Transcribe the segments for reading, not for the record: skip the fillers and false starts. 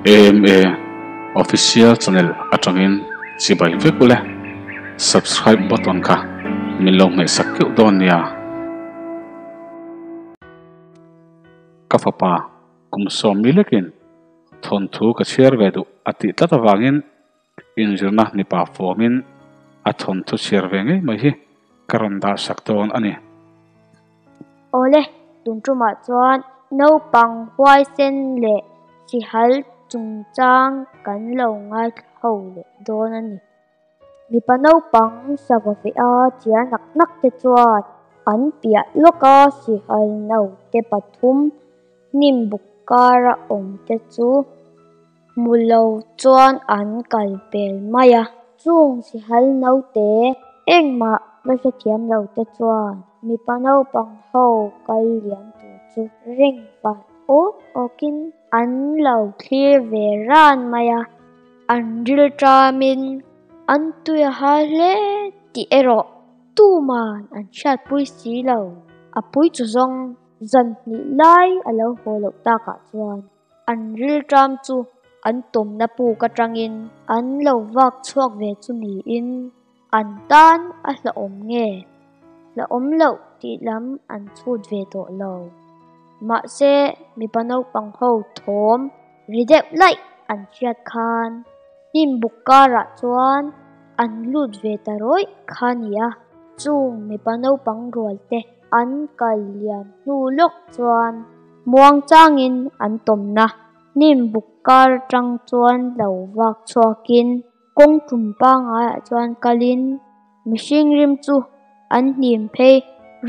AMA Official Channel atangin chibai vek ule. Subscribe button kha min lo hmehsak keuh dawn nia. Ka fapa kum sawmmi lekin thawnthu ka chhiar ve duh a tih tlat avangin inzirna mipa fawmin a thawnthu chhiar ve ngei mai hi ka rawn dahsak dawn a ni. Awle, tun tumah chuan naupang huaisen leh sihal chungchang kan lo ngaithla ho leh dawn a ni. Mipa naupang sava ve a chiar nak nak te chuan an piah lawka sihal naute pathum hnim buk kara awm te chu hmu lo chuan an kal pel mai a. Chung sihal naute engmah la hrethiam lo te chuan mipa naupang ho kal liam tur chu reng fal awk awkin an lo thlir ve ran mai a. An rilṭamin an tui a hal hle tih erawh tuman an hriatpui si lo. A pui chu zawng zan hnih lai a lo haw loh takah chuan an rilṭam chu an tawmna puk aṭangin an lo vak chhuak ve chu niin an tan a hlauhawm nge hlauhawm loh tih lam an chhut ve tawh lo. Mahse mipa naupang ho thawm ri deuh laih an hriat khan hnim buk karah chuan an lut ve ta rawih kha nia. Chung mipa naupang rual te an kal liam hnu lawk chuan muang changin an tawmna hnim buk kar atang chuan lo vak chhuakin kawng tum pangaiah chuan kalin mihring rim chu an hnim phei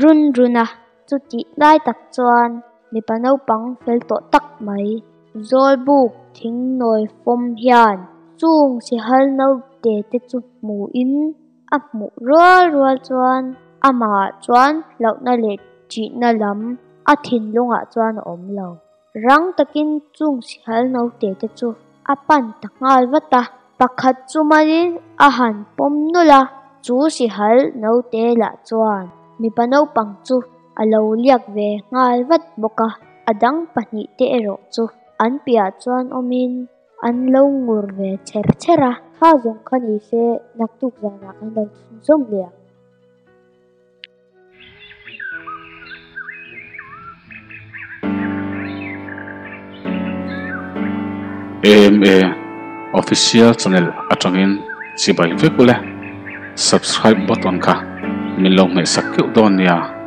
run run a. Chutih lai tak chuan mipa naupang fel tawh tak mai Zawlbuk thing nawi fawm hian chung sihal naute te chu hmuhin a hmuh rual rual chuan amah chuan hlauhna leh ṭihna lam a thinlungah chuan a awm lo. Rang takin chung sihal naute te chu a pan ta nghal vat a, pakhat chu manin a han pawm nawlh a, chu sihal naute lah chuan mipa naupang chu a lo liak ve nghal vat bawk a, a dang pahnihte erawh chu an piah chuan awmin an lo ngur ve chher chher a. Kha zawng kha ni se naktuk zanah kan lo chhunzawm leh ang. AMA Official Channel atangin chibai vek ule. Subscribe button kha min lo hmehsak keuh dawn nia.